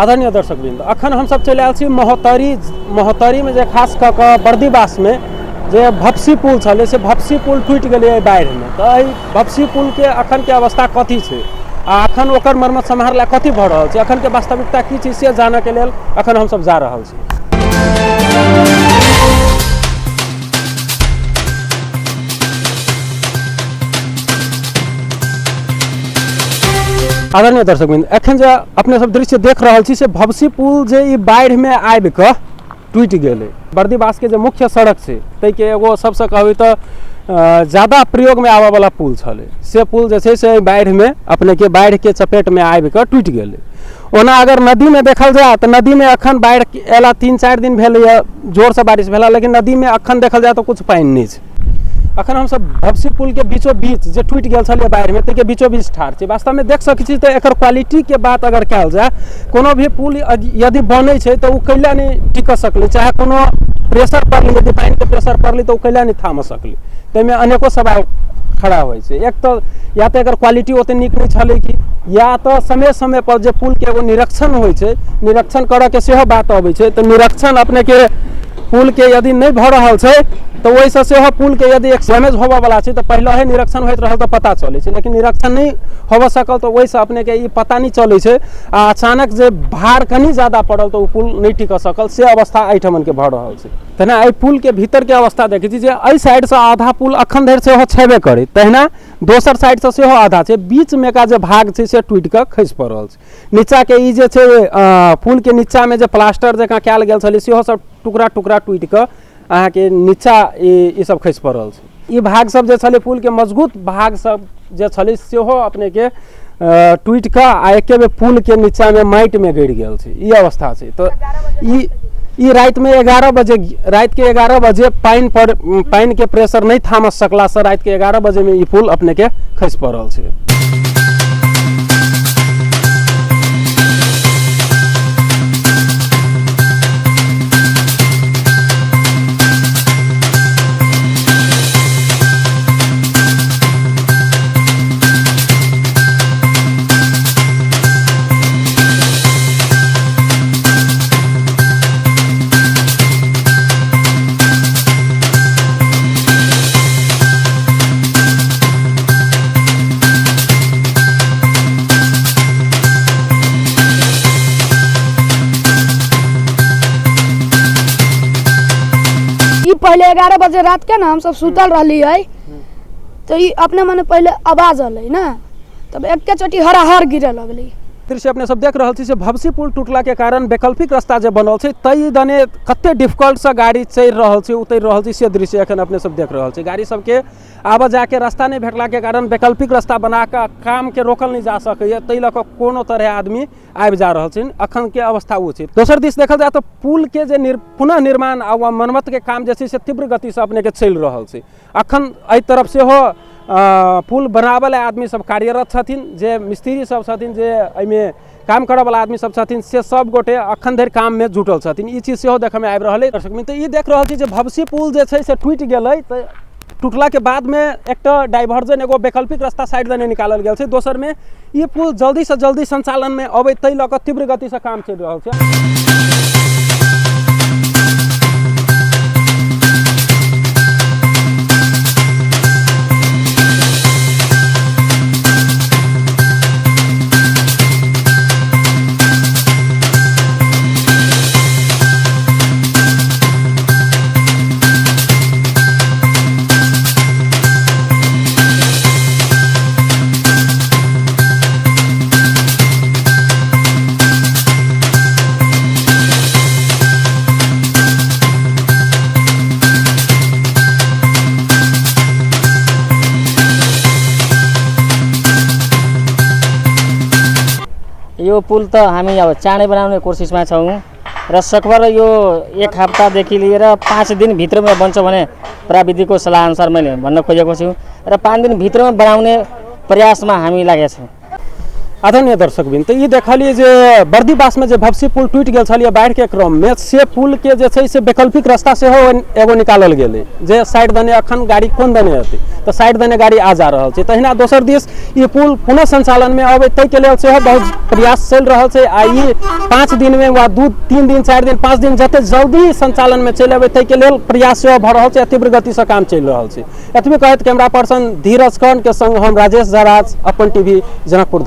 आदरणीय दर्शकवृन्द, अखन हमसब चलि आयल छी महोत्तरी। महोत्तरीमे जे खास कऽ कऽ बर्दीबासमे जे भपसी पुल छलै से भपसी पुल टूटि गेलै एहि बाढ़िमे। तऽ एहि भपसी पुलके अखनके अवस्था कथी छै आ अखन ओकर मरम्मत सम्हार लए कथी भऽ रहल छै, अखनके वास्तविकता की छै, से जानऽके लेल अखन हमसब जा रहल छी। आदरणीय दर्शकवृन्द, एखन जे अपने सब दृश्य देख रहल छी से भवसी पुल जे ई बाढ़िमे आबि कऽ टूटि गेलै। बर्दीबासके जे मुख्य सड़क छै ताहिके एगो सबसँ कहबै तऽ ज्यादा प्रयोगमे आबऽवला पुल छलै, से पुल जे छै से एहि बाढ़िमे अपनेके बाढ़िके चपेटमे आबि कऽ टूटि गेलै। ओना अगर नदीमे देखल जाय तऽ नदीमे एखन बाढ़ि अयला 3-4 दिन भेलैए, जोरसँ बारिश भेला, लेकिन नदीमे एखन देखल जाय तऽ किछु पानि नहि छै। अखन हमसब भपसी पुलके बीचो बीच जे टूटि गेल छलै बाढ़िमे ताहिके बीचो बीच ठाढ़ छी। वास्तवमे देख सकै छी तऽ एकर क्वालिटीके बात अगर कयल जाय, कोनो भी पुल यदि बनै छै तऽ ओ कैला नहि टिक सकलै, चाहे कोनो प्रेशर पड़लै, यदि पानिके प्रेशर पड़लै तऽ ओ कैला नहि थामऽ सकलै। ताहिमे अनेको सवाल खड़ा होइ छै। एक तऽ या तऽ एकर क्वालिटी ओते नीक नहि छलै कि, या तऽ समय समय पर जे पुलके एगो निरीक्षण होइ छै, निरीक्षण करऽके सेहो बात अबै छै, तऽ निरीक्षण अपनेके पुलके यदि नहि भऽ रहल छै तऽ ओहिसँ सेहो पुलके यदि एक डैमेज होबऽवला छै तऽ पहिले निरीक्षण होइत रहल तऽ पता चलै छै, लेकिन निरीक्षण नहि होबऽ सकल तऽ ओहिसँ अपनेके ई पता नहि चलै छै आ अचानक जे भार कनि ज्यादा पड़ल तऽ ओ पुल नहि टिकऽ सकल, से अवस्था एहिठमनके भऽ रहल छै। तहिना एहि पुलके भीतरके अवस्था देखै छी जे एहि साइडसँ आधा पुल अखन धरि सेहो छेबे करै, तहिना दोसर साइडसँ सेहो आधा छै, बीचमे का जे भाग छै से टूटिकऽ खसि पड़ल छै। नीचाके ई जे छै पुलके नीचामे जे प्लास्टर जकाँ कयल गेल छलै सेहो सब टुकड़ा टुकड़ा टूटिकऽ अहाँके नीचा ई सब खसि पड़ल छै। ई भाग सब जे छलै पुलके मजबूत भाग सब जे छलै सेहो अपनेके टूटिकऽ आ एके बेर पुलके नीचामे माटिमे गड़ि गेल छै, ई अवस्था छै। तऽ ई रातिमे 11 बजे, रातिके 11 बजे पानि पर पानिके प्रेशर नहि थामऽ सकलासँ रातिके 11 बजेमे ई पुल अपनेके खसि पड़ल छै। ई पहले 11 बजे रात के ना हम सब सुतल रहली है, तो ई अपने मने पहले आवाज अलै ना, तब एके चोटी हराहर गिरे लगलै। दृश्य अपने सब देख रहल छी से भवसी पुल टूटला के कारण वैकल्पिक रास्ता जे बनल छै तै दने कते डिफिकल्ट से गाड़ी चढ़ि रहल छै उतरि रहल छै, से दृश्य एखन अपने सब देख रहल छी। गाड़ी सबके आबऽ जाके रास्ता नहि भेटला के कारण वैकल्पिक रास्ता बना कऽ काम के रोकल नहि जा सकैए, ताहि लऽ कऽ कोनो तरहे आदमी आबि जा रहल छै, अखन के अवस्था ओ छै। दोसर दिस देखल जाय तऽ पुल के जे पुनः निर्माण आ वा मरम्मत के काम जे छै से तीव्र गति से अपने के चलि रहल छै। अखन एहि तरफ सेहो पुल बनाबऽ लए आदमी सब कार्यरत छथिन, जे मिस्त्री सब छथिन, जे एहिमे काम करऽवला आदमी सब छथिन, से सब गोटे अखन धरि काममे जुटल छथिन। ई चीज सेहो देखऽमे आबि रहल अछि। दर्शक मित्र, ई देख रहल छी जे भवसी पुल जे छै से टूटि गेलै, तऽ टूटलाके बादमे एकटा डाइवर्जन एगो वैकल्पिक रास्ता साइड दने निकालल गेल छै, दोसरमे ई पुल जल्दीसँ जल्दी संचालनमे अबै ताहि लऽ कऽ तीव्र गतिसँ काम चलि रहल छै। यो पुल त हामी अब चाँडै बनाउने कोसिसमा छौँ र सकभर यो एक हप्तादेखि लिएर 5 दिनभित्रमा बन्छ भने प्राविधिकको सल्लाह अनुसार मैले भन्न खोजेको छु र 5 दिनभित्रमा बनाउने प्रयासमा हामी लागेका छौँ। आदरणीय दर्शकवृन्द, तऽ ई देखलियै जे बर्दीबासमे जे भपसी पुल टूटि गेल छलियै बाढ़िके क्रममे, से पुलके जे छै से वैकल्पिक रास्ता सेहो एगो निकालल गेलै, जे साइड दने अखन गाड़ी कोन दने हेतै तऽ साइड दने गाड़ी आ जा रहल छै। तहिना दोसर दिस ई पुल पुनः संचालनमे अबै ताहिके लेल सेहो बहुत प्रयास चलि रहल छै आ ई 5 दिनमे वा 2 3 दिन 4 दिन 5 दिन जते जल्दी संचालनमे चलि अबै ताहिके लेल प्रयास सेहो भऽ रहल छै आ तीव्र गतिसँ काम चलि रहल छै। एतबे कहैत कैमरा पर्सन धीरज कर्ण के संग हम राजेश झराज, अपन टीवी, जनकपुर धाम।